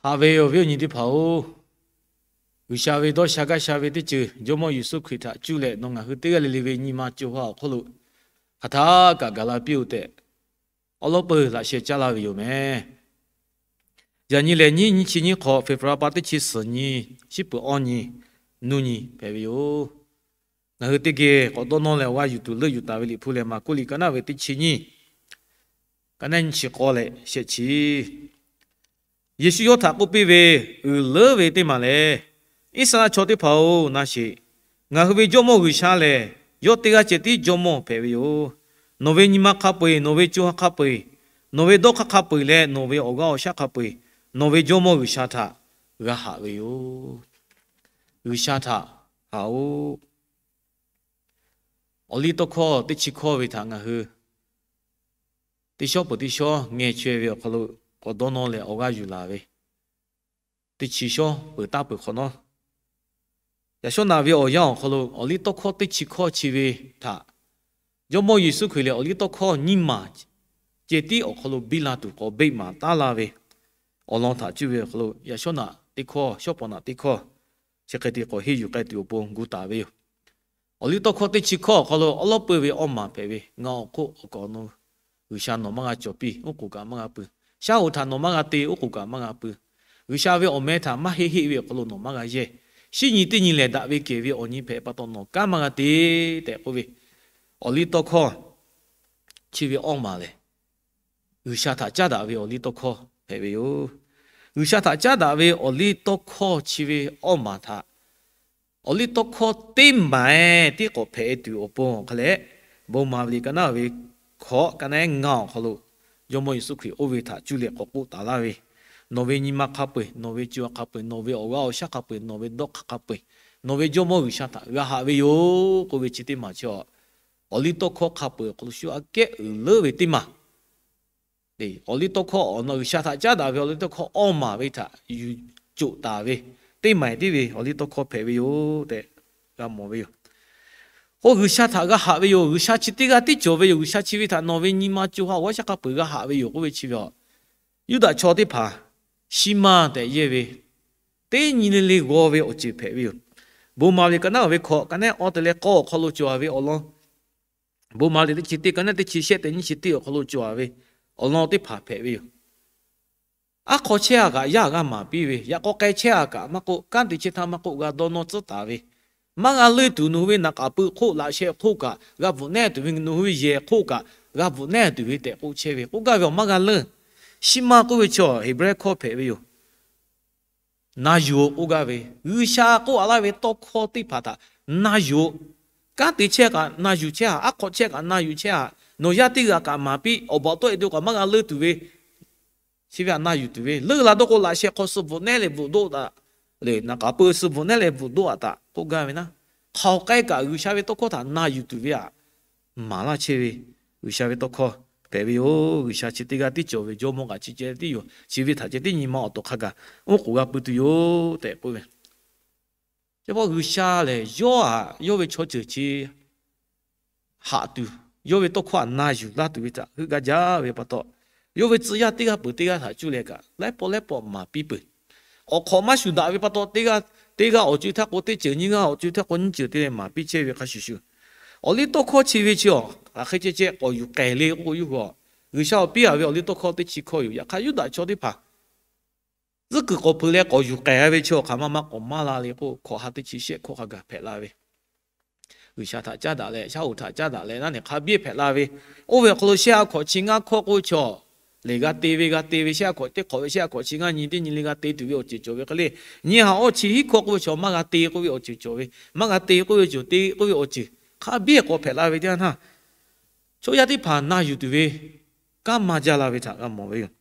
Haꞈ ve awˬ viˉ awˬ nyi teˇ hpaˍ-oˬ, G'uiˬsha ve dawˇ sha gaˇ sha ve teˇ ceuˬ Jawˇmawˇ Yeˍsuˆ Hkriꞈ htaꞈ cuˇ leh nawˬ ngaˬ hui teˇ g'aˇ le le ve nyi ma co ha awˬ hk'oˆ lo hk'aˬ htaˇ kaꞈ gaˬ la piˇ-oˆ tehꞈ, awˉ lawˉ peuˬ laꞈ sheh caˇ laˇ ve yoˬ meh. Yaꞈ nyi lehˬ, nyiˇ nyiˇ chi nyiˇ hk'awꞈ, February pa teˇ chi suhˍ nyi, shiˉ peuˬ awˇ nyi, nuˇ nyi hpehꞈ ve yoˬ. Ngaˬ hui teˇ geh k'awꞈ dawˇ nawˇ leh awˬ g'aˇ yuˬ tuˬ leuˆ yuˬ taˍ ve Liꞈ hpu lehˬ, Maˍkuˆ liꞈ ka naˆ ve teˇ chi nyiˇ, ka naˆ nyiˇ chi k'awˇ leh shehˆ chi. Yeˍsuˆ yawˇ htaꞈ k'oˆ piˇ ve, Uiˍ leuˉ ve teˇ maˬ lehˬ, Iˉsaˍreˍlaˆ chaw teˇ hpaˍ-oˬ, na sheˍ. Ngaˬ hui ve Jawˇmawˇ G'uiˬsha lehˬ, yawˇ teˇ g'aˇ ceh tiˉ Jawˇmawˇ hpehꞈ ve yoˬ. Nawˬ ve nyi ma hk'a peu-eˬ, nawˬ ve co ha hk'a peu-eˬ, nawˬ ve dawˇ hk'aˇ hk'a peu-eˬ leh nawˬ ve awˬ g'aˇ awˬ shaˉ hk'a peu-eˬ, nawˬ ve Jawˇmawˇ G'uiˬsha htaꞈ g'a haꞈ ve yoˬ. G'uiˬsha htaꞈ haꞈ-oˬ. Awˬliˇtawˇhkawˇ teˇ chi hkawˇ ve htaꞈ ngaˬ hui teˇ shawˉ peuˬ teˇ shawˉ ngeh chaweh ve awˬ hk'aw lo k'awꞈ dawˇ nawˇ leh awˬ g'aˇ yuˬ laˬ ve teˇ chi shawˉ peuˬ taˇ peuˬ hk'awꞈ nawˉ, yaꞈ shawˉ naꞈ ve awˬ yanˇ awˬ hk'aw lo awˬliˇtawˇhkawˇ teˇ chi hkawˇ chi ve htaꞈ Jawˇmawˇ Yeˍsuˆ Hkriꞈ lehˬ, awˬliˇtawˇhkawˇ nyiˇ maˬ ceh tiˉ awˬ hk'aw lo biˇ la tuˬ k'awꞈ beˆ maˍ taˉ laˇ ve awˬ lawn htaꞈ cuˇ ve awˬ hk'aw lo yaꞈ shawˉ naꞈ teˇ hkawˇ, shawˉ pawˍ naꞈ teˇ hkawˇ chi hk'e te k'awꞈ henˇ yuˬ k'ai tuˬ awˬ pon gu taˍ ve yoˬ. Awˬliˇtawˇhkawˇ teˇ chi hkawˇ awˬ hk'aw lo awˉ lawˉ peuˬ ve awˇ maˬ hpehꞈ ve, Ngaˬ awˬ hk'oˆ awˬ kaˍ awˬ nu G'uiˬsha nawˬ maˇ g'a cawˬ piˇ, oˉ k'oˍ kaꞈ maˇ g'a pui. Shaˉ hoꞈ htaꞈ nawˬ maˇ g'a te, oˉ k'oˍ kaꞈ maˇ g'a pui. G'uiˬsha ve awˬ meh htaꞈ maˇ heˆ heˆ ve awˬ hk'aw lo nawˬ maˇ g'a yehˇ. Shinˉ nyi teˇ nyi lehˬ, daꞈ ve kehˬ ve awˬ nyi hpehꞈ pa taw nawˬ kanˉ maˇ g'a te tehꞈ k'oˆ ve, awˬliˇtawˇhkawˇ chi ve awˇ maˬ lehˬ, G'uiˬsha htaꞈ caˉ daꞈ ve awˬliˇtawˇhkawˇ hpehꞈ ve yoˬ. G'uiˬsha htaꞈ caˉ daꞈ ve awˬliˇtawˇhkawˇ chi ve awˇ maˬ htaꞈ awˬliˇtawˇhkawˇ teˇ maˬ-eˬ tiˉ k'awꞈ hpehꞈ tuˬ awˬ pon awˬ hk'a leh, bon maˍ ve liꞈ ka naˆ ve hkawꞈ ka naˆ ngaˇ awˬ hk'aw lo Jawˇmawˇ Yeˍsuˆ Hkriꞈ oˇ ve htaꞈ cuˇ leh k'awꞈ k'oˆ taˍ laˇ ve, Nawˬ ve nyi ma hk'a peu-eˬ, nawˬ ve co ha hk'a peu-eˬ, nawˬ ve awˬ g'aˇ awˬ shaˉ hk'a peu-eˬ, nawˬ ve dawˇ hk'aˇ hk'a peu-eˬ, nawˬ ve Jawˇmawˇ G'uiˬsha htaꞈ g'a haꞈ ve yoˬ k'oˆ ve chi teˇ maˬ chi awˬliˇtawˇhkawˇ hk'a peu-eˬ awˬ hk'aw lo shu aꞈ kehˉ uiˍ leuˉ ve teˇ maˬ. Awˬliˇtawˇhkawˇ awˬ na G'uiˬsha htaꞈ caˉ daꞈ ve awˬliˇtawˇhkawˇ awˇ maˬ ve htaꞈ yuˬ coꞈ taˍ ve teˇ maˬ tiˉ ve awˬliˇtawˇhkawˇ hpehꞈ ve yoˬ tehꞈ g'a mawˬ ve yoˬ. K'o, G'uiˬsha htaꞈ g'a haꞈ ve yoˬ. G'uiˬsha chi teˇ g'aˇ tiˉ cawˬ ve yoˬ. G'uiˬsha chi ve htaꞈ nawˬ ve nyi ma co ha awˬ g'aˇ shaˉ hk'a peu-eˬ g'a haꞈ ve yoˬ k'oˆ ve chi ve a, Yuˇdaꞈ chaw teˇ hpaˍ shiˍ ma tehꞈ yehˇ ve teˇ nyi le le g'aw ve awˬ ceuˬ hpehꞈ ve yoˬ. Bon maˍ ve ka naˆ ve hkawꞈ ka naˆ awˇ te leh k'awˇ awˬ hk'aw lo cawˬ ve awˬ lawn, bon maˍ ve teˇ chi teˇ ka naˆ teˇ chi shehˆ tehꞈ nyiˇ chi teˇ awˬ hk'aw lo cawˬ ve awˬ lawn teˇ hpaˍ hpehꞈ ve yoˬ. Aˉ hk'aw chehˇ-a kaꞈ yaˇ g'a maˍ piˇ ve, yaꞈ k'aw k'ai chehˇ-a kaꞈ maˇ k'oˆ, kanˉ te chehˇ htaˇ maˇ k'oˆ, g'a dawˇ nawˇ tcuhˉ taˍ ve, maˇ g'a leunˇ tuˬ nawˬ hui ve naˍ k'aˍ pui hk'oˆ laꞈ sheh hk'oˆ kaꞈ g'a bvuhꞈ nehˇ tuˬ ve, nawˬ hui ve yehˬ hk'oˆ kaꞈ g'a bvuhꞈ nehˇ tuˬ ve tehꞈ k'oˆ chehˇ ve, k'oˆ gaˇ ve awˬ maˇ g'a leunˇ. Shiˍ ma k'oˆ ve chi Heˍbrehˇ hkawˇ hpehꞈ ve yoˬ. Na yuˬ-oꞈ k'oˆ gaˇ ve, G'uiˬsha k'oˆ-a laˇ ve tawˇ hkawˇ teˇ hpaˍ htaꞈ na yuˬ-oꞈ. Kanˉ te chehˇ kaꞈ na yuˬ chehˇ-a, aˉ hk'aw chehˇ kaꞈ na yuˬ chehˇ-a, nawˬ yaˇ teˇ g'aˇ kaꞈ maˍ piˇ, awˬ baˬ tawˆ-e te kaꞈ maˇ g'a leunˇ tuˬ ve, chi ve htaꞈ na yuˬ tuˬ ve, leunˇ la dawˇ k'o laꞈ sheh hk'aw suh bvuhꞈ nehˇ leh bvuhꞈ doˆ taˍ le, naˍ k'aˍ pui suh bvuhꞈ nehˇ leh bvuhꞈ doˆ-a taꞈ k'oˆ gaˇ ve naˉ, hk'aˬ hk'e k'ai kaꞈ G'uiˬsha ve tawˇ hkawˇ htaꞈ na yuˬ tuˬ ve htaꞈ maˍ laˇ chehˇ ve G'uiˬsha ve tawˇ hkawˇ hpehꞈ ve yoˬ. G'uiˬsha chi teˇ g'aˇ tiˉ cawˬ ve, Jawˇmawˇ kaꞈ chi ceh tiˉ yoˬ. Chi ve htaꞈ ceh tiˉ nyi ma awˬ to hk'a gaˬ oˉ k'oˍ g'a pui tuˬ yoˬ tehꞈ k'oˆ ve, chi pa G'uiˬsha lehˬ yawˇ aꞈ yawˇ ve chaw ceuˬ chi haꞈ tuˬ, yawˇ ve tawˇ hkawˇ htaꞈ na yuˬ laˇ tuˬ ve htaꞈ heuˆ gaˇ jaˇ ve pa taw, yawˇ ve tcuh yaˇ teˇ g'aˇ peuˬ teˇ g'aˇ htaꞈ cuˇ leh kaꞈ laiˉ pawˆ laiˉ pawˆ maˍ piˇ peuˬ. Awˬ hk'awꞈ maˇ shuˍ daꞈ ve pa taw, teˇ g'aˇ awˬ co-e htaˇ k'o teˇ ceuˬ, nyiˇ g'aˇ awˬ co-e htaˇ k'o nyiˇ ceuˬ te leh maˍ piˇ chehˇ ve hk'a shuˍ shuˍ, awˬliˇtawˇhkawˇ chi ve chi awˬ hk'aˬ hk'e ceh ceh k'awꞈ yuˬ k'ehˬ le k'oˆ k'o, yawˇ hui a G'uiˬsha awˬ piˇ-a ve awˬliˇtawˇhkawˇ teˇ chi hkawˇ yoˬ. Yaꞈ hk'aˇ Yuˇdaꞈ chaw teˇ hpaˍ tcuhˉ kuiˬ k'awꞈ peuˬ leh k'awꞈ yuˬ k'ehˬ ve chi awˬ hk'aˬ ma ma k'awꞈ maˇ la le k'o, hkawꞈ ha teˇ chi shehˆ hkawˇ hk'a gaˬ hpehꞈ la ve, G'uiˬsha htaꞈ caˉ daꞈ leh, shaˉ hoꞈ htaꞈ caˉ daꞈ leh naˉ neˬ hk'a biˇ hpehꞈ la ve, oˇ ve awˬ hk'aw lo shehˆ ha hkawꞈ chi ngaˇ hkawˇ k'oˆ ve chaw lehˬ, g'a te ve g'a te ve, shehˆ ha hkawꞈ teˇ hk'awꞈ ve shehˆ ha hkawꞈ chi ngaˇ nyi teˇ nyi le g'a te tuˬ ve awˬ ceuˬ cawˬ ve hk'e le, nyi ha awˇ chi hiˉ hkawˇ k'oˆ ve chaw maˇ g'a te k'oˆ ve awˬ ceuˬ cawˬ ve, maˇ g'a te k'oˆ ve cawˬ, te k'oˆ ve awˬ ceuˬ hk'a biˇ k'awꞈ hpehꞈ la ve teˇ yanˇ htaˇ, chaw yaˇ teˇ hpaˍ na yuˬ tuˬ ve kanˉ maˇ jaˇ la ve htaꞈ g'a mawˬ ve yoˬ.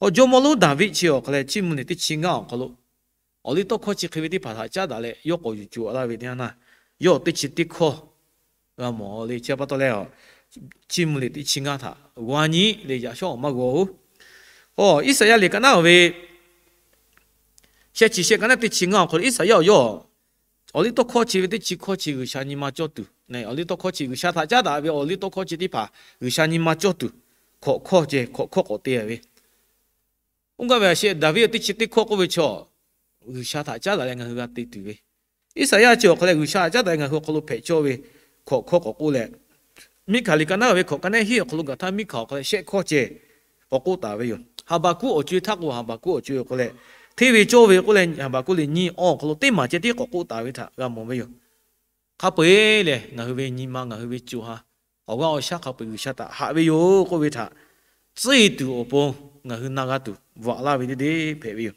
Awˬ jawˇmawˇ lonˉ Daˍviˆ chi awˬ hk'a leh Chiˇ mvuh liꞈ teˇ chi ngaˇ awˬ hk'aw lo awˬliˇtawˇhkawˇ chi hk'e ve teˇ hpaˍ htaꞈ caˉ daꞈ leh yawˇ k'awꞈ yuˬ cawˬ laˇ ve teˇ yanˇ htaˇ, yawˇ teˇ chi teˇ hkawˇ g'a mawˬ le. Chi pa taw leh, Chiˇ mvuh liꞈ teˇ chi ngaˇ htaꞈ g'aw nyi le, yaꞈ shawˉ awˬ maˇ g'aw-oˬ. Iˉsaˍyaˆ liꞈ ka naˉ ve shehˆ chi shehˆ ka naˉ teˇ chi ngaˇ awˬ hk'aw lo Iˉsaˍyaˆ awˬ yawˇ awˬliˇtawˇhkawˇ chi ve teˇ chi hkawˇ chi G'uiˬsha nyi ma cawˇ tuˬ, awˬliˇtawˇhkawˇ chi G'uiˬsha htaꞈ caˉ daꞈ ve awˬliˇtawˇhkawˇ chi teˇ hpaˍ G'uiˬsha nyi ma cawˇ tuˬ, hkawꞈ hkawˇ ceh hkawꞈ hkawˇ k'awꞈ te ve Oˇ gaˇ ve a sheh Daˍviˆ teˇ chi teˇ hkawˇ k'oˆ ve chaw, G'uiˬsha htaꞈ caˉ daꞈ leh ngaˬ hui g'a te tuˬ ve, Iˉsaˍyaˆ chi awˬ hk'aw leh G'uiˬsha htaꞈ caˉ daꞈ leh ngaˬ hui awˬ hk'aw lo hpehꞈ cawˇ ve hkawꞈ hkawˇ k'awꞈ k'oˆ leh, Miˉhkaˍ liꞈ ka naˉ ve hkawꞈ ka nehˉ hiˆ awˬ hk'aw lo gaˬ htaˇ Miˉhkaˍ awˬ hk'aw leh shehˆ hkawˇ ceh k'awꞈ k'oˆ taˍ ve yoˬ. Haˍbaˍkuˆ awˬ co-e htaˇ k'o, Haˍbaˍkuˆ awˬ co-e awˬ hk'aw leh hteˇ ve cawˇ ve k'oˆ leh, Haˍbaˍkuˆ liꞈ nyiˇ awˬ awˬ hk'aw lo teˇ maˬ ceh tiˉ k'awꞈ k'oˆ taˍ ve htaꞈ g'a mawˬ ve yoˬ. Hk'a peu-eˬ lehˬ, ngaˬ hui ve nyi ma, ngaˬ hui ve co ha, awˬ g'aˇ awˬ shaˉ hk'a peu-eˬ G'uiˬsha htaꞈ haꞈ ve yoˬ k'oˆ ve htaꞈ tcuhˉ e tuˬ awˬ pon ngaˬ hui na g'a tuˬ bvuhꞈ laˇ ve teˇ deˇ hpehꞈ ve yoˬ.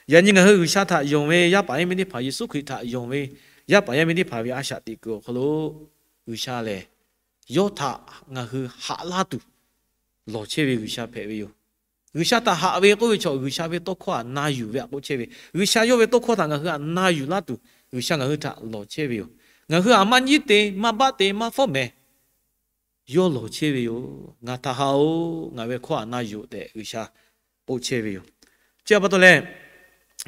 Yaꞈ nyi ngaˬ hui G'uiˬsha htaꞈ yonˍ ve yaˇ paˍ yaˇ miˇ teˇ hpaˍ, Yeˍsuˆ Hkriꞈ htaꞈ yonˍ ve yaˇ paˍ yaˇ miˇ teˇ hpaˍ ve a shaꞈ teꞈ kuiˬ awˬ hk'aw lo, G'uiˬsha lehˬ yawˇ htaꞈ ngaˬ hui haꞈ laˇ tuˬ lawˬ chehˇ ve G'uiˬsha hpehꞈ ve yoˬ. G'uiˬsha htaꞈ haꞈ ve k'oˆ ve chaw, G'uiˬsha ve tawˇ hkawˇ htaꞈ na yuˬ ve htaꞈ k'oˆ chehˇ ve. G'uiˬsha yawˇ ve tawˇ hkawˇ htaꞈ ngaˬ hui htaꞈ na yuˬ laˇ tuˬ G'uiˬsha ngaˬ hui htaꞈ lawˬ chehˇ ve yoˬ. Ngaˬ hui htaꞈ maˇ nyiˉ te, maˇ baˆ te, maˇ fawˉ mehˍ, yawˇ lawˬ chehˇ ve yoˬ. Ngaˬ htaꞈ haꞈ-oˬ, ngaˬ ve hkawˇ htaꞈ na yuˬ tehꞈ G'uiˬsha k'oˆ chehˇ ve yoˬ. Chi pa taw leh,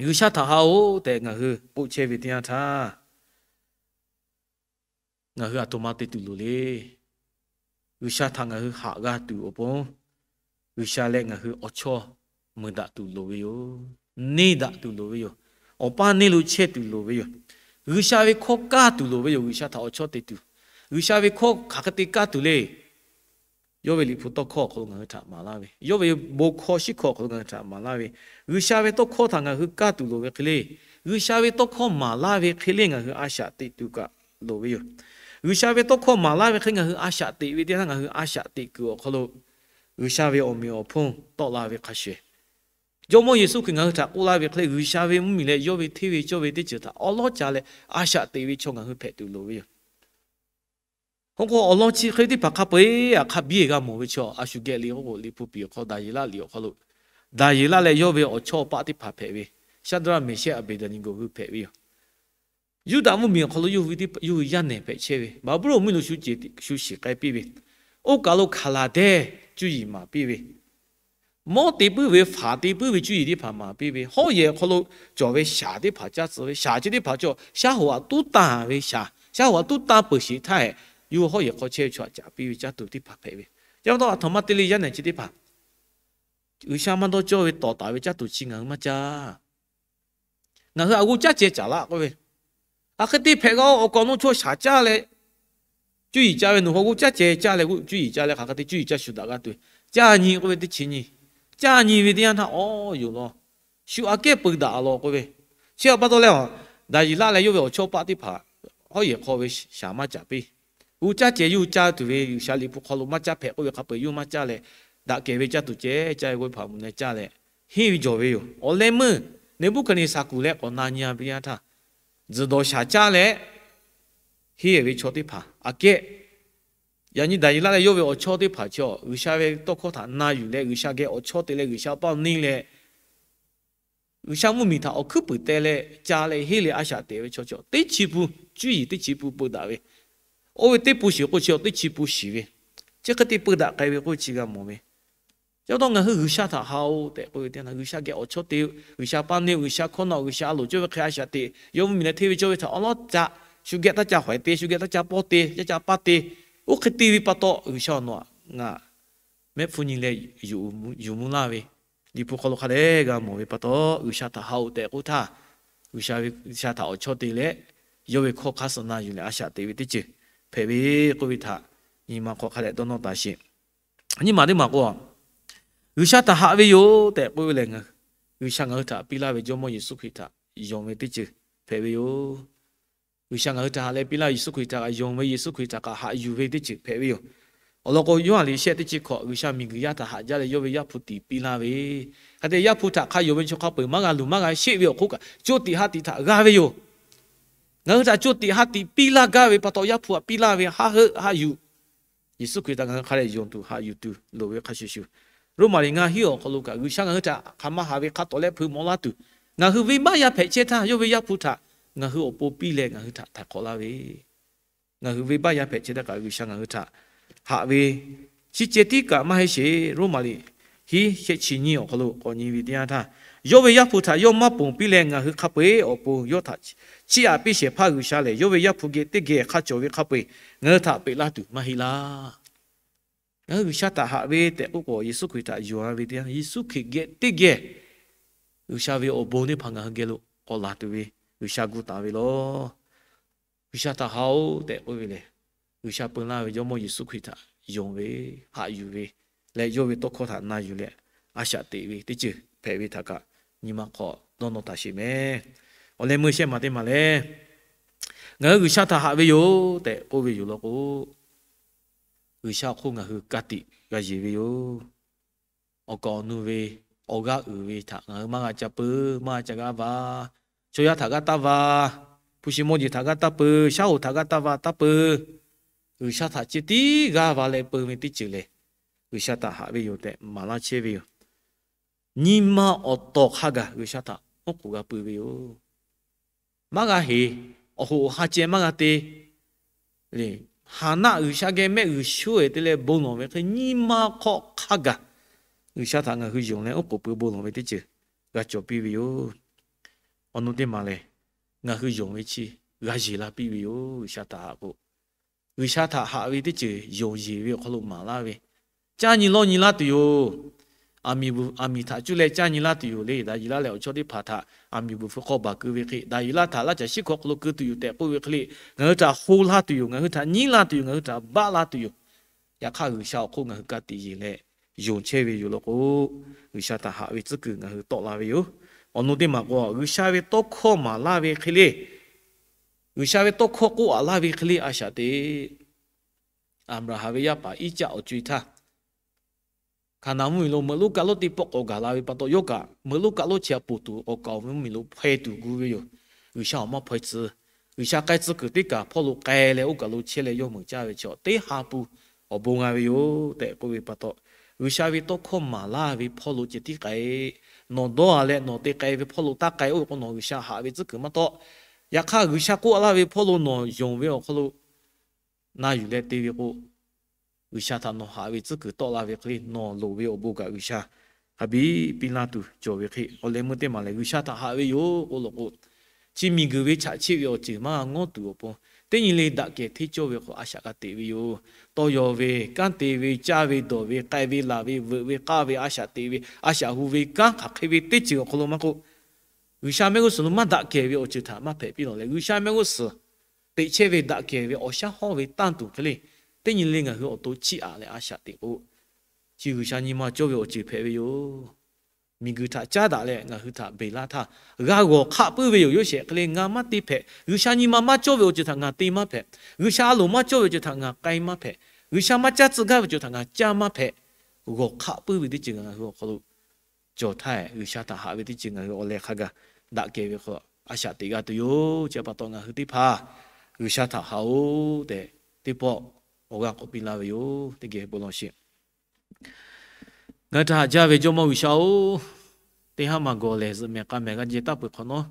G'uiˬsha htaꞈ haꞈ-oˬ tehꞈ ngaˬ hui k'oˆ chehˇ ve teˇ yanˇ htaˇ, ngaˬ hui aˬ htoꞈ ma te tuˬ loˍ le. G'uiˬsha htaꞈ ngaˬ hui haꞈ g'a tuˬ awˬ pon, G'uiˬsha leh ngaˬ hui awˬ chawˇ meuˬ daꞈ tuˬ loˍ ve yoˬ. Neˇ daꞈ tuˬ loˍ ve yoˬ. Awˬ paˇ neˇ lo chehˇ tuˬ loˍ ve yoˬ. G'uiˬsha ve hkawˇ kaˇ tuˬ loˍ ve yoˬ. G'uiˬsha htaꞈ awˬ chawˇ te tuˬ, G'uiˬsha ve hkawˇ hk'aˬ hk'e te kaˇ tuˬ le. Yawˇ ve liꞈ hpu tawˇ hkawˇ awˬ hk'aw lo ngaˬ hui htaꞈ maˍ laˇ ve, yawˇ ve bon hkawˇ shiˉ hkawˇ awˬ hk'aw lo ngaˬ hui htaꞈ maˍ laˇ ve, G'uiˬsha ve tawˇ hkawˇ htaꞈ ngaˬ hui kaˇ tuˬ loˍ ve hk'e le, G'uiˬsha ve tawˇ hkawˇ maˍ laˇ ve hk'e le ngaˬ hui a shaꞈ teꞈ tuˬ kaꞈ loˍ ve yoˬ. G'uiˬsha ve tawˇ hkawˇ maˍ laˇ ve hk'e ngaˬ hui a shaꞈ teꞈ ve teˇ yanˇ htaˇ, ngaˬ hui a shaꞈ teꞈ kuiˬ awˬ hk'aw lo G'uiˬsha ve awˬ meꞈ awˬ hponˇ tawˆ la ve hk'a shuˍ, Jawˇmawˇ Yeˍsuˆ Hkriꞈ ngaˬ hui htaꞈ k'oˆ laˇ ve hk'e le, G'uiˬsha ve mvuhˇmiˬ leh yawˇ ve hteˇ ve cawˇ ve teˇ ceuˬ htaꞈ awˉ lawˉ ca leh a shaꞈ teꞈ ve chaw ngaˬ hui hpehꞈ tuˬ loˍ ve yoˬ. Hk'aw k'o, awˬ lawn chi hk'e teˇ hpaˍ hk'a peu-eˬ htaꞈ hk'a biˇ g'a mawˬ ve chaw, a shu geh liꞈ k'o, Liꞈ hpu piˍ awˬ hk'aw Daˍyeˍlaˆ liꞈ awˬ hk'aw lo, Daˍyeˍlaˆ leh yawˇ ve awˬ chawˇ paˆ teˇ hpaˍ hpehꞈ ve, Shaˍdraˆ, Meˍshehˆ, Aˍbeˍdaˍneˍgoˍ hui hpehꞈ ve yoˬ. Yuˇdaꞈ mvuhˇmiˬ awˬ hk'aw lo yawˇ hui yaˇ nehˬ hpehꞈ chehˇ ve, Baˍbuˍlonˍ mvuhˇmiˬ lo shu ceˬ shu shiˍ k'ai piˇ ve, oˇ kaˬ lo Hkaˍlaˍdehˇ cuˇ yiˍ maˍ piˇ ve, mawˇ te puiˉ ve, faˍ te puiˉ ve cuˇ yiˍ teˇ hpaˍ maˍ piˇ ve, hawˉ yehˬ awˬ hk'aw lo cawˬ ve shaˍ teˇ hpaˍ caˇ tcuh ve, shaˍ chi teˇ hpaˍ chaw shaˉ hoꞈ htaꞈ tuˉ tanˇ ve shaˍ, shaˉ hoꞈ htaꞈ tuˉ tanˇ peuˬ sheˍ htaˇ hehꞈ, yawˇ hawˉ yehˬ hk'aw chehˇ ve chaw htaꞈ caˍ piˇ ve caˇ tuˬ teˇ hpaˍ hpehꞈ ve. Chi pa taw, aˬ htoꞈ ma te leh yaˇ nehˬ chi teˇ hpaˍ G'uiˬsha maˇ dawˇ cawˇ ve tawˍ taˍ ve caˇ tuˬ chi ngaˬ hui maˇ caˇ. Ngaˬ hui aꞈ g'oˇ caˉ ceh caˍ laˇ k'oˆ ve, hk'aˬ hk'e te hpehꞈ g'a-o. Awˬ kaꞈ awˬ nu chaw shaˍ caˇ leh cuˇ yiˍ caˇ ve, nawˬ hui g'oˇ caˉ ceh caˇ leh, cuˇ yiˍ caˇ leh hk'aˬ hk'e te cuˇ yiˍ caˇ shuˍ daꞈ g'a tuˬ, caˇ nyi k'oˆ ve teˇ chi nyi, caˇ nyi ve teˇ yanˇ htaˇ, awˬ yoˬ law, shu aꞈ kehˉ peu daꞈ law k'oˆ ve. Chi pa taw leh, Daˍyeˍlaˆ leh yawˇ ve awˬ chawˇ paˆ teˇ hpaˍ hawˉ yehˬ hk'aw ve shaˍ maˇ caˍ piˇ. G'oˇ caˉ ceh yawˇ hui caˇ tuˬ ve, G'uiˬsha liꞈ hpu hk'aw lo maˇ caˇ hpehꞈ k'oˆ ve hk'a peu-eˬ yawˇ hui maˇ caˇ leh, daꞈ kehˬ ve caˇ tuˬ ceh caˇ ve k'oˆ ve hpaˍ mvuhˬ leh caˇ leh, henˇ ve jawˬ ve yoˬ. Awˬ leh meuˇ Neˍbuˆhkaˍneˍsaˍ kuˬ leh k'awꞈ na nyi ve teˇ yanˇ htaˇ, tzuhˬ dawˬ shaˍ caˇ leh henˇ ve chaw teˇ hpaˍ aꞈ kehˉ, yaꞈ nyi Daˍyeˍlaˆ leh yawˇ ve awˬ chawˇ teˇ hpaˍ chaw G'uiˬsha ve tawˇ hkawˇ htaꞈ na yuˬ leh, G'uiˬsha geh awˬ chawˇ te leh, G'uiˬsha paˇ neˇ leh G'uiˬsha mvuhˇmiˬ htaꞈ awˬ hkuiˉ puiˍ teh leh ca leh henˇ leh a shaꞈ teꞈ ve chaw chaw teˇ chi pun, cuˇ yiˍ teˇ chi pun peu daꞈ ve, oˇ ve teˇ pun shiˍ k'o chi teˇ chi pun shiˍ ve, chi hk'e te peu daꞈ k'ai ve k'oˆ ve chi g'a mawˬ ve. Chi pa taw ngaˬ hui G'uiˬsha htaꞈ haꞈ-oˬ tehꞈ k'oˆ ve teˇ yanˇ, G'uiˬsha geh awˬ chawˇ te-o, G'uiˬsha paˇ neˇ-o, G'uiˬsha hkawˇ na-o, G'uiˬsha a loˍ cawˇ ve hk'e a shaꞈ teꞈ, yawˇ mvuhˇmiˬ leh hteˇ ve cawˇ ve htaꞈ awˉ lawˉ ca, shu geh taˇ ca hawehꞈ te, shu geh taˇ ca pawˇ te, ca ca paˇ te, oˇ hk'e te ve pa taw G'uiˬsha awˬ nawˬ aꞈ ngaˬ mehˆ hpfuhˇ nyi leh yuˬ mvuh laˇ ve, Liꞈ hpu hk'aw lo hk'a dehꞈ g'a mawˬ ve pa taw, G'uiˬsha htaꞈ haꞈ-oˬ tehꞈ k'oˆ htaˇ, G'uiˬsha ve, G'uiˬsha htaꞈ awˬ chawˇ te leh, yawˇ ve hkawˇ hk'aˇ suh na yuˬ leh a shaꞈ teꞈ ve teˇ ceuˬ hpehꞈ ve k'oˆ ve htaꞈ nyi ma hk'aw hk'a dehꞈ dawˇ nawˇ taˍ sheˍ. Nyiˇ maˬ teˇ maˬ k'o, G'uiˬsha htaꞈ haꞈ ve yoˬ tehꞈ k'oˆ ve lehˬ, G'uiˬsha ngaˬ hui htaꞈ piˇ laˇ ve Jawˇmawˇ Yeˍsuˆ Hkriꞈ htaꞈ yonˍ ve teˇ ceuˬ hpehꞈ ve yoˬ. G'uiˬsha ngaˬ hui htaꞈ haꞈ leh piˇ laˇ Yeˍsuˆ Hkriꞈ htaꞈ kaꞈ yonˍ ve, Yeˍsuˆ Hkriꞈ htaꞈ kaꞈ haꞈ yuˬ ve teˇ ceuˬ hpehꞈ ve yoˬ. Awˬ lawn k'o, Yoˇhanˬ liꞈ shehˆ teˇ chi hkawꞈ, G'uiˬsha miˬguiˬ yaˇ htaꞈ haꞈ jaˇ leh yawˇ ve Yaˇ hpu tiꞈ piˇ laˇ ve, hk'e te Yaˇ hpu htaꞈ hk'a yonˍ ve chaw hk'a peu-eˬ maˇ g'a luˬ maˇ g'a sheˆ ve awˬ hk'oˆ kaꞈ, co tiꞈ ha tiꞈ htaꞈ g'a ve yoˬ. Ngaˬ hui htaꞈ co tiꞈ ha tiꞈ piˇ laˇ gaˇ ve pa taw, Yaˇ hpu htaꞈ piˇ laˇ ve haˆ heuˆ haˆ yuˬ, Yeˍsuˆ Hkriꞈ htaꞈ ngaˬ hui hk'a dehꞈ yonˍ tuˬ haꞈ yuˬ tuˬ loˍ ve hk'a shuˍ shuˍ, Roˉmaꞈ liꞈ ngaˇ hiˉ awˬ hk'aw lo kaꞈ, G'uiˬsha ngaˬ hui htaꞈ hk'aˬ ma haꞈ ve hk'a tawˍ leh hpeuꞈ maw laˇ tuˬ, ngaˬ hui venˇbaˆ yaˇ hpehꞈ chehˇ htaˇ, yawˇ ve Yaˇ hpu htaꞈ ngaˬ hui awˬ pon piˇ leh ngaˬ hui htaꞈ htaiˍ hk'awꞈ laˇ ve, ngaˬ hui venˇbaˆ yaˇ hpehꞈ chehˇ htaˇ kaꞈ G'uiˬsha ngaˬ hui htaꞈ haꞈ ve, chi ceh tiˉ kaꞈ maˇ heˆ sheˍ. Roˉmaꞈ liꞈ hiˉ shehˆ chi nyiˇ awˬ hk'aw lo k'awꞈ nyi ve teˇ yanˇ htaˇ, yawˇ ve Yaˇ hpu htaꞈ yawˇ maˇ ponˬ piˇ leh, ngaˬ hui hk'a peu-eˬ awˬ pon yawˇ htaꞈ chiˇ aꞈ piˇ shehˍ hpaˇ G'uiˬsha lehˬ, yawˇ ve Yaˇ hpu geh teˇ geh hk'a cawˬ ve hk'a peu-eˬ ngaˬ hui htaꞈ peꞈ laˇ tuˬ maˇ heˆ laˇ. Ngaˬ hui G'uiˬsha htaꞈ haꞈ ve tehꞈ k'oˆ k'o, Yeˍsuˆ Hkriꞈ htaꞈ yonˍ-a ve teˇ yanˇ, Yeˍsuˆ Hkriꞈ geh teˇ geh G'uiˬsha ve awˬ bon teˇ hpaˍ ngaˬ hui geh lo k'awꞈ laˬ tuˬ ve G'uiˬsha gu taˍ ve lawˬ. G'uiˬsha htaꞈ haꞈ-oˬ tehꞈ k'oˆ ve lehˬ, G'uiˬsha peu laˇ ve Jawˇmawˇ Yeˍsuˆ Hkriꞈ htaꞈ yonˍ ve, haꞈ yuˬ ve leh, yawˇ ve tawˇ hkawˇ htaꞈ na yuˬ leh, a shaꞈ teꞈ ve teˇ ceuˬ hpehꞈ ve htaꞈ kaꞈ nyi ma hk'aw dawˇ nawˇ taˍ sheˍ mehˍ. Awˬ leh meuˇ shehˆ maˬ teˇ maˬ lehˬ, ngaˬ hui G'uiˬsha htaꞈ haꞈ ve yoˬ tehꞈ k'oˆ ve yoˬ law k'o, G'uiˬsha awˬ hk'oˆ ngaˬ hui ka tiꞈ g'a yeˬ ve yoˬ. Awˬ kaˍ awˬ nu ve awˬ g'aˇ uiˍ ve htaꞈ ngaˬ hui maˇ g'a ca peu, maˇ g'a ca g'aˇ va. Chaw yaˇ htaꞈ g'aˇ taˇ va, hpu shi mawˇ jeˬ htaꞈ g'aˇ taˇ peu, shaˉ hoꞈ htaꞈ g'aˇ taˇ va taˇ peu. G'uiˬsha htaꞈ ceh tiˉ g'aˇ va leh peu ve teˇ ceuˬ lehˬ, G'uiˬsha htaꞈ haꞈ ve yoˬ tehꞈ maˍ laˇ chehˇ ve yoˬ. Nyi ma awˬ tawˍ hk'a gaˬ G'uiˬsha htaꞈ oˉ k'oˍ g'a peu ve yoˬ. Maˇ g'a heˍ, awˬ hoꞈ awˬ ha ceh maˇ g'a te. Haˍnaˆ G'uiˬsha geh mehˆ g'uiˬ shuˉ-e te leh bon lawˬ ve hk'e, nyi ma hk'aw hk'a gaˬ G'uiˬsha htaꞈ ngaˬ hui yonˍ leh oˉ k'oˍ peu bon lawˬ ve teˇ ceuˬ g'a cawˬ piˇ ve yoˬ. Awˬ nu teˇ maˬ lehˬ, ngaˬ hui yonˍ ve chi g'a yeˬ la piˇ ve yoˬ. G'uiˬsha htaꞈ haꞈ k'o, G'uiˬsha htaꞈ haꞈ ve teˇ ceuˬ yonˍ yeˬ ve awˬ hk'aw lo maˍ laˇ ve, caˇ nyi lawˇ nyi laˇ tuˬ yoˬ. Aˬ miˍ htaꞈ cuˇ leh caˇ nyi laˇ tuˬ yoˬ le. Daꞈ yuˬ laˇ leh awˬ chawˇ teˇ hpaˍ htaꞈ aˬ miˍ bvuhˬ hpfuh hk'aw baˬ keu ve hk'e, daꞈ yuˬ laˇ htaꞈ laˇ caˬ shiˉ hkawˇ hk'aw lo keu tuˬ yoˬ tehꞈ k'oˆ ve hk'e le, ngaˬ hui htaꞈ ho laˇ tuˬ yoˬ. Ngaˬ hui htaꞈ nyiˉ laˇ tuˬ yoˬ. Ngaˬ hui htaꞈ baˆ laˇ tuˬ yoˬ. Yaꞈ hk'aˇ, G'uiˬsha awˬ hk'oˆ ngaˬ hui ka tiꞈ yeˬ leh yonˍ chehˇ ve yoˬ law k'o, G'uiˬsha htaꞈ haꞈ ve tcuhˉ kuiˬ ngaˬ hui tawˆ la ve yoˬ. Awˬ nu teˇ maˬ k'o, G'uiˬsha ve tawˇ hkawˇ maˍ laˇ ve hk'e le, G'uiˬsha ve tawˇ hkawˇ k'oˆ aꞈ laˇ ve hk'e le a shaꞈ teꞈ Aˍbraˍhanˍ ve yaˇ paˍ Iˉcaˆ awˬ co e htaˇ, Hkaˍnanˍ mvuhˇmiˬ lo meuꞈ lonˉ kaˆ lonˉ teˇ pawˆ k'awꞈ gaˬ la ve pa taw, yawˇ kaꞈ meuꞈ lonˉ kaˆ lonˉ chi aꞈ poˬ tuˬ k'awꞈ kaˍ ve mvuhˇmiˬ lo hpaweh tuˬ gu ve yoˬ. G'uiˬsha awˬ maˇ hpaweh tcuh. G'uiˬsha k'ai tcuh kuiˬ teˇ kaˬ hpawˇ lo k'ai leh oˇ kaˬ lo chehˇ leh yawˇ meuꞈ caˇ ve chaw teˇ ha pu awˬ bon g'a ve yoˬ tehꞈ k'oˆ ve pa taw, G'uiˬsha ve tawˇ hkawˇ maˍ laˇ ve hpawˇ lo ceh tiˉ k'ai, nawˬ dawˇ a leh nawˬ te k'ai ve hpawˇ lo taˇ k'ai. Oˇ ve k'o, nawˬ G'uiˬsha haꞈ ve tcuhˉ kuiˬ maˇ tawˆ. Yaꞈ hk'aˇ, G'uiˬsha k'oˆ laˇ ve hpawˇ lo nawˬ yonˍ ve awˬ hk'aw lo na yuˬ leh te ve k'o, G'uiˬsha htaꞈ nawˬ haꞈ ve tcuhˉ kuiˬ tawˆ la ve hk'e le, nawˬ loˍ ve awˬ bon kaꞈ G'uiˬsha hk'a biˇ piˇ laˇ tuˬ cawˬ ve hk'e, awˬ leh meuˇ teˇ maˬ lehˬ G'uiˬsha htaꞈ haꞈ ve yoˬ k'oˆ law k'o, chi miˬguiˬ ve chaꞈ cheˆ ve awˬ ceuˬ maˇ g'a ngawˉ tuˬ awˬ pon, teˇ nyi le daꞈ kehˬ hteˇ cawˇ ve hk'aw a shaꞈ g'a teꞈ ve yoˬ. Tawˇ yaw ve, kanˉ te ve, caˇ ve, dawˬ ve, k'ai ve, laˬ ve, veuꞈ ve, k'aˇ ve, a shaꞈ teꞈ ve, a shaꞈ hu ve, kanˉ hk'aˬ hk'e ve teˇ ceuˬ awˬ hk'aw lo maˇ k'oˆ, G'uiˬsha mehˆ g'uˇ suhˍ lo maˇ daꞈ kehˬ ve awˬ ceuˬ htaꞈ maˇ hpehꞈ piˇ lawˬ leh, G'uiˬsha mehˆ g'uˇ suhˍ teꞈ chehˇ ve daꞈ kehˬ ve awˬ shaˉ hawˇ ve tanˇ tuˬ hk'e le, teˇ nyi le ngaˬ hui awˬ to chiˇ aꞈ leh a shaꞈ teꞈ k'o, chi G'uiˬsha nyi ma cawˇ ve awˬ ceuˬ hpehꞈ ve yoˬ. Miˬguiˬ htaꞈ caˉ daꞈ leh ngaˬ hui htaꞈ beˬ laˇ htaˇ, g'a g'awˬ hk'aˆ puiˉ ve yoˬ. Yoˇsehꞈ hk'e le, ngaˬ maˇ te hpehꞈ. G'uiˬsha nyi ma maˇ cawˇ ve awˬ ceuˬ htaꞈ ngaˬ te maˇ hpehꞈ. G'uiˬsha a loˍ maˇ cawˇ ve awˬ ceuˬ htaꞈ ngaˬ k'ai maˇ hpehꞈ. G'uiˬsha maˇ caˇ tcuh gaˇ ve awˬ ceuˬ htaꞈ ngaˬ caˇ maˇ hpehꞈ. G'awˬ hk'aˆ puiˉ ve teˇ ceuˬ ngaˬ hui awˬ hk'aw lo cawˬ htaˇ, G'uiˬsha htaꞈ haꞈ ve teˇ ceuˬ ngaˬ hui awˬ leh hk'a gaˬ daꞈ kehˬ ve hk'aw a shaꞈ teꞈ g'a tuˬ yoˬ. Chi pa taw ngaˬ hui teˇ hpaˍ G'uiˬsha htaꞈ haꞈ-oˬ tehꞈ, teˇ pawˆ awˬ g'aˇ k'awꞈ piˇ laˇ ve yoˬ. Teˇ geh bon lawˬ sheˍ. Ngaˬ hui htaꞈ haꞈ jaˇ ve Jawˇmawˇ G'uiˬsha-oˬ, teˇ haˉ maˬ gawˬ lehˬ zuhꞈ mehˍ k'a mehˍ g'a jehˬ taˇ peuˬ hk'awꞈ nawˉ,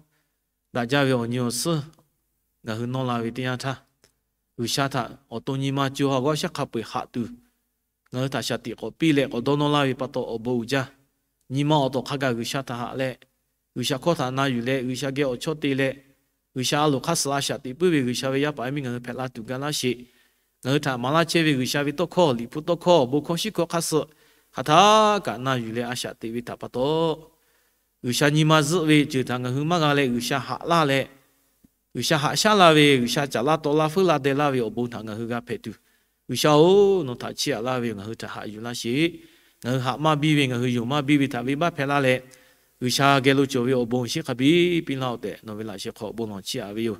daꞈ jaˇ ve awˬ nyi awˬ suhˉ ngaˬ hui nawˇ la ve teˇ yanˇ htaˇ, G'uiˬsha htaꞈ awˬ to nyi ma co ha g'awˇ shaˉ hk'a peu-eˬ haꞈ tuˬ, ngaˬ hui htaꞈ shaˍ tiꞈ k'awꞈ piˇ leh k'awꞈ dawˇ nawˇ laˇ ve pa taw awˬ bon uiˍ jaˇ. Nyi ma awˬ tawˍ hk'a gaˬ G'uiˬsha htaꞈ haꞈ leh, G'uiˬsha hkawˇ htaꞈ na yuˬ leh, G'uiˬsha geh awˬ chawˇ te leh, G'uiˬsha a loˍ hk'aˇ suh a shaꞈ teꞈ puiˉ ve G'uiˬsha ve yaˇ paˍ yaˇ miˇ ngaˬ hui hpehꞈ la tuˬ ga laˇ sheˍ. Ngaˬ hui htaꞈ maˍ laˇ chehˇ ve G'uiˬsha ve tawˇ hkawˇ, liꞈ hpu tawˇ hkawˇ, awˬ bon hkawˇ shiˉ hkawˇ hk'aˇ suh hk'aˬ htaˇ kaꞈ na yuˬ leh a shaꞈ teꞈ ve htaꞈ pa taw, G'uiˬsha nyi ma zuhˆ ve ceuˬ htaꞈ ngaˬ hui maˇ g'a leh G'uiˬsha haꞈ laˇ leh, G'uiˬsha haꞈ shaˉ la ve, G'uiˬsha caˍ laˇ taw laˇ feuˉ laˇ deh laˇ ve awˬ bon htaꞈ ngaˬ hui g'a hpehꞈ tuˬ, G'uiˬsha-oˬ, nawˬ htaꞈ chiˇ aꞈ laˇ ve yoˬ. Ngaˬ hui htaꞈ haꞈ yuˬ laˇ sheˍ. Ngaˬ hui haꞈ maˇ biˇ ve, ngaˬ hui yonˍ maˇ biˇ ve htaꞈ venˇbaˆ hpehˇ laˇ leh, G'uiˬsha geh lo cawˬ ve awˬ bon shiˉ hk'a biˇ piˇ laˇ-oˆ tehꞈ nawˬ ve laꞈ sheh hk'aw bon lawˬ chiˇ aꞈ ve yoˬ.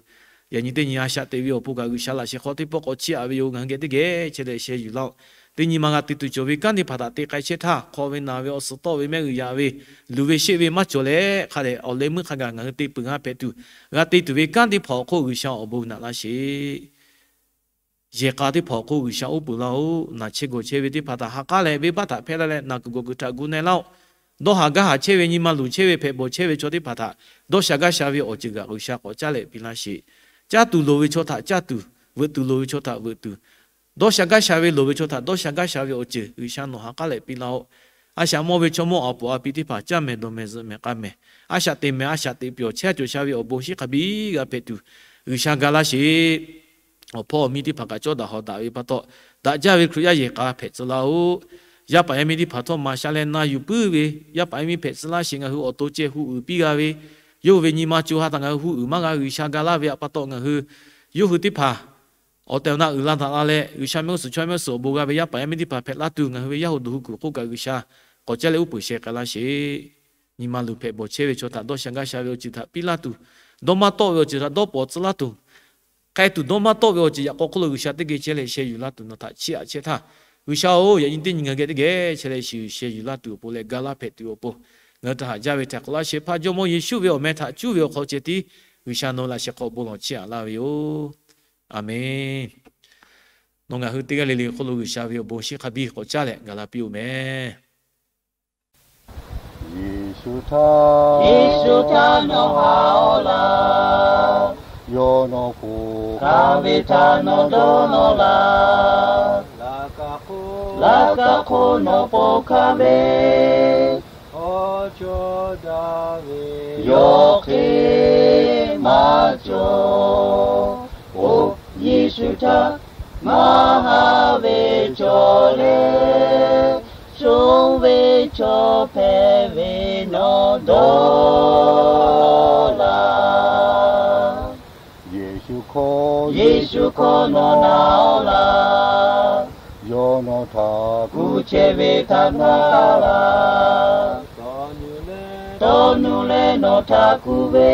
Yaꞈ nyi teˇ nyi a shaꞈ teꞈ ve awˬ pon kaꞈ G'uiˬsha laꞈ sheh hk'aw teˇ pawˆ k'awꞈ chiˇ aꞈ ve yoˬ. Ngaˬ hui geh teˇ geh chehˇ leh sheh yuˬ laˇ-oˆ. Teˇ nyi ma g'a te tuˬ cawˬ ve kanˉ teˇ hpaˍ htaꞈ te k'ai chehˇ htaˇ, hk'aw ve naˬ ve awˬ suhˍ tawˆ ve mehˆ g'uiˬ yaꞈ ve luˬ ve sheˆ ve maˇ cawˬ leh hk'a dehꞈ awˬ leh meuˇ hk'a gaˬ ngaˬ hui te peuˬ g'a hpehꞈ tuˬ, g'a te tuˬ ve kanˉ teˇ hpaˍ awˬ hk'oˆ G'uiˬsha awˬ bon naꞈ laˇ sheˍ. Yehˬ k'a teˇ hpaˍ awˬ hk'oˆ G'uiˬsha uˉ peunˍ laˇ-oˆ. Naˬ chehˇ gawˬ chehˇ ve teˇ hpaˍ htaꞈ ha k'aˉ leh venˇbaˆ htaꞈ hpehˇ laˇ leh naˬ kuiˬ gawˬ kuiˬ htaꞈ gu na-e laˇ-oˆ. Dawˇ haˍ gaˇ haˍ chehˇ ve, nyi ma luˬ chehˇ ve, hpehꞈ bawˬ chehˇ ve chaw teˇ hpaˍ htaꞈ dawˇ sha gaˇ sha ve awˬ ceuˬ kaꞈ G'uiˬsha k'awꞈ caˉ leh piˇ laˇ sheˍ. Caˇ tuˬ loˍ ve chaw htaꞈ caˇ tuˬ, veuꞈ tuˬ loˍ ve chaw htaꞈ veuꞈ tuˬ, dawˇ sha gaˇ sha ve loˍ ve chaw htaꞈ dawˇ sha gaˇ sha ve awˬ ceuˬ G'uiˬsha nawˬ ha k'aˉ leh piˇ laˇ-oˆ. A shaꞈ mawˇ ve chaw mawˇ aˬ poˍ a pi teˇ hpaˍ caˇ mehˍ dawˬ mehˍ zuhꞈ mehˍ k'a mehˍ, a shaꞈ teꞈ mehˍ a shaꞈ teꞈ pyawˬ chehˇ cawˬ sha ve awˬ bon shiˉ hk'a biˇ g'a hpehꞈ tuˬ, G'uiˬsha ga laˇ sheˍ. Awˬ hpawˇ awˬ miˇ teˇ hpaˍ kaꞈ cawˇ daꞈ hawˍ daꞈ ve pa taw, daꞈ jaˇ ve Hkriꞈ yaˇ yehˬ k'a hpehꞈ tcuh laˇ-oˆ. yaˇ paˍ yaˇ miˇ teˇ hpaˍ htawˇ maˍ sha leh na yuˬ puiˉ ve, yaˇ paˍ yaˇ miˇ hpehꞈ tcuh laˇ sheˍ ngaˬ hui awˬ to ceh hu uiˍ piˇ g'a ve, yawˇ hui ve nyi ma co ha htaꞈ ngaˬ hui hu uiˍ maˇ g'a. G'uiˬsha ga laˇ ve htaꞈ pa taw ngaˬ hui yawˇ hui teˇ hpaˍ awˬ tehˬ awˬ na uiˍ la daꞈ la leh, G'uiˬsha mehˆ g'uˇ suhˍ chaw mehˆ g'uˇ suhˍ awˬ bon g'a ve yaˇ paˍ yaˇ miˇ teˇ hpaˍ hpehꞈ laˇ tuˬ, ngaˬ hui ve yaˇ hu duˬ hu kuiˬ hk'oˆ kaꞈ G'uiˬsha k'awꞈ caˇ leh uˉ peunˍ sheh k'ai laˇ sheˍ. Nyi ma luˬ hpehꞈ bawˬ chehˇ ve chaw htaꞈ dawˇ sha gaˇ sha ve awˬ ceuˬ htaꞈ piˇ laˇ tuˬ, dawˇ maˇ tawˆ ve awˬ ceuˬ htaꞈ dawˇ pawˍ tcuh laˇ tuˬ, k'ai tuˬ dawˇ maˇ tawˆ ve awˬ ceuˬ yaꞈ k'aw hk'oˆ lo G'uiˬsha teˇ geh chehˇ leh sheh yuˬ laˇ tuˬ nawˬ htaꞈ chiˇ aꞈ chehˇ htaˇ, G'uiˬsha-oˬ, yaꞈ nyi teˇ nyi ngaˬ hui geh teˇ geh chehˇ leh shiˍ sheh yuˬ laˇ tuˬ awˬ pon leh ga laˇ hpehꞈ tuˬ awˬ pon, ngaˬ hui htaꞈ haꞈ jaˇ ve htaꞈ k'awꞈ laˇ shehˍ hpaˇ Jawˇmawˇ Yeˍsuˆ ve awˬ meh htaꞈ cuˇ ve awˬ hk'aw ceh tiˉ G'uiˬsha nawˬ laꞈ sheh hk'aw bon lawˬ chiˇ aꞈ laˇ ve yoˬ. Aˬmenˍ. Nawˬ ngaˬ hui teˇ g'aˇ le le hk'oˆ lo G'uiˬsha ve awˬ bon shiˉ hk'a biˇ k'awꞈ caˇ leh gaˬ la piˇ-oˬ meh. Yeˍsuˆ htaˇ, Yeˍsuˆ htaˇ nawˬ haꞈ-aw laˇ. Yawˇ nawˬ hpu hk'a ve htaꞈ nawˬ dawˇ nawˇ laˇ. Laꞈ ka hk'oˆ nawˬ po hk'a ve, yawˇ hk'e maˇ cawˬ. Oˇ Yeˍsuˆ htaˇ maˇ haꞈ ve cawˬ leh, shonˇ ve chaw hpehꞈ ve nawˬ dawˇ laˇ. Yeˍsuˆ hkawˇ, Yeˍsuˆ hkawˇ nawˬ na-aw laˇ. Yawˇ nawˬ htaꞈ kuˬ chehˇ ve htaꞈ na laˇ. Tawˇ nuˇ leh nawˬ htaꞈ kuˬ ve,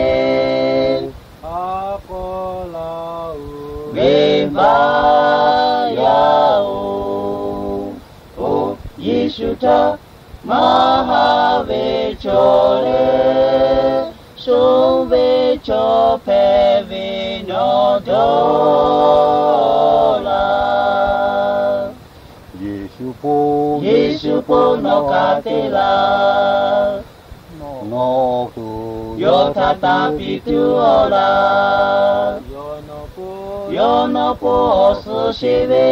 venˇbaˆ yaˇ-oˬ. Oˇ Yeˍsuˆ htaˇ maˇ haꞈ ve cawˬ leh, shonˇ ve chaw hpehꞈ ve nawˬ dawˇ laˇ. Yeˍsuˆ po, Yeˍsuˆ po nawˬ hk'aˬ te laˇ. Nawˬ tuˬ yawˇ htaꞈ tanˇ piˇ tuˬ-aw laˇ. Yawˇ nawˬ po awˬ suhˍ sheˍ ve,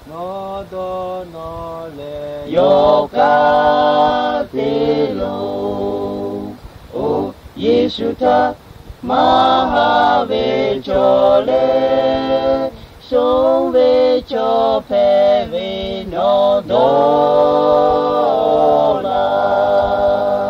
nawˬ dawˇ nawˇ leh yawˇ kaꞈ te loˬ. Oˇ Yeˍsuˆ htaˇ maˇ haꞈ ve cawˬ leh, shonˇ ve chaw hpehꞈ ve nawˬ dawˇ laˇ.